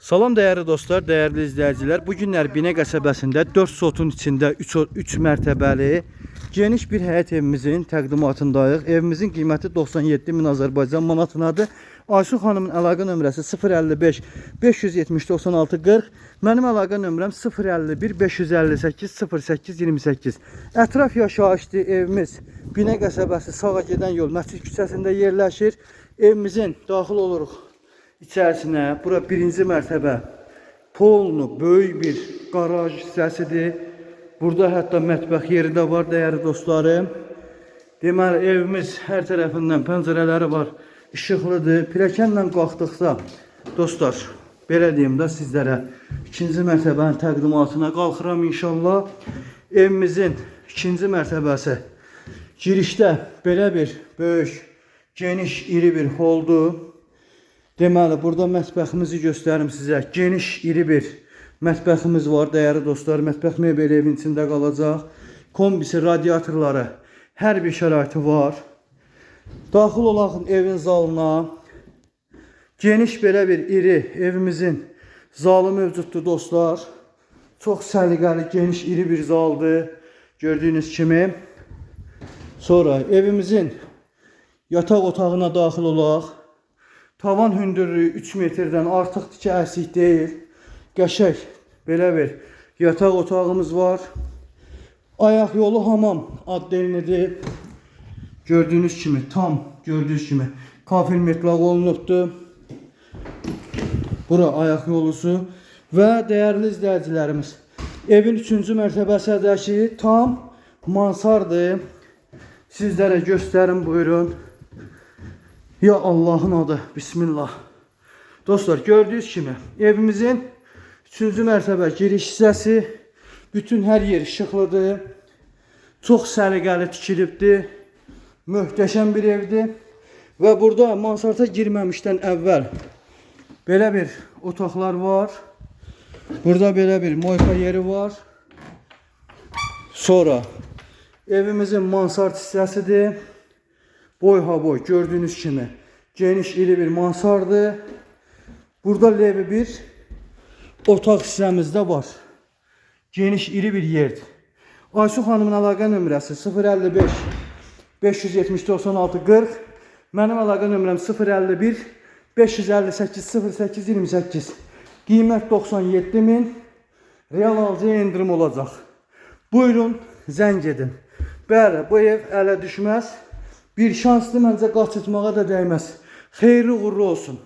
Salam dəyərli dostlar, dəyərli izləyicilər. Bu günlər Binə qəsəbəsində 4 sotun içində 3 mərtəbəli geniş bir həyət evimizin təqdimatındayıq. Evimizin qiyməti 97 min Azərbaycan manatınadır. Aysu xanımın əlaqə nömrəsi 055 570 96 40. Mənim əlaqə nömrəm 051 558 08 28. Ətraf yaşayışlı evimiz Binə qəsəbəsi sağa gedən yol Məscid küçəsində yerləşir. Evimizin daxil oluruq içərisinə. Bura birinci mərtəbə polnu böyük bir qaraj hissəsidir. Burada hətta mətbəx yeri də var, dəyərli dostlarım. Deməli evimiz hər tərəfindən pəncərələri var, işıqlıdır. Pilləkənlə qalxdıqda dostlar, belə deyim də sizlərə, ikinci mərtəbənin təqdimatına qalxıram inşallah. Evimizin ikinci mərtəbəsi girişdə belə bir böyük, geniş, iri bir holdur. Deməli, burada mətbəximizi göstərim sizə. Geniş, iri bir mətbəximiz var, dəyərli dostlar. Mətbəx mebeli evin içində qalacaq. Kombisi, radiatorları, hər bir şəraiti var. Daxil olaq evin zalına. Geniş belə bir iri evimizin zalı mövcuddur dostlar. Çox səliqəli, geniş, iri bir zaldır. Gördüyünüz kimi. Sonra evimizin yataq otağına daxil olaq. Tavan hündürlüyü 3 metrdən artıqdır ki, əsik deyil. Qəşəng belə bir yataq otağımız var. Ayaq yolu hamam addelinidir. Gördüyünüz kimi, tam gördüyünüz kimi kafel metlaq olunubdur. Bura ayaq yolusu və dəyərli izləyicilərimiz, evin 3-cü mərtəbəsindəki tam mansardır. Sizlərə göstərim, buyurun. Ya Allahın adı, Bismillah. Dostlar, gördüyünüz kimi evimizin 3-cü mərtəbə giriş hissəsi, bütün hər yer işıqlıdır. Çox səliqəli tikilibdir. Möhtəşəm bir evdir. Və burada mansarta girməmişdən əvvəl belə bir otaqlar var. Burada belə bir moyka yeri var. Sonra evimizin mansard hissəsidir. Boy ha boy gördüyünüz kimi geniş iri bir mansardır. Burada levi bir otaq hissəmiz də var. Geniş iri bir yerdir. Aysu xanımın əlaqə nömrəsi 055 570 96 40. Mənim əlaqə nömrəm 051 558 08 28. Qiymət 97 min. Real alıcıya endirim olacaq. Buyurun, zəng edin. Bəli, bu ev ələ düşməz. Bir şanslı, məncə qaçırtmağa da dəyməz. Xeyirli uğurlu olsun.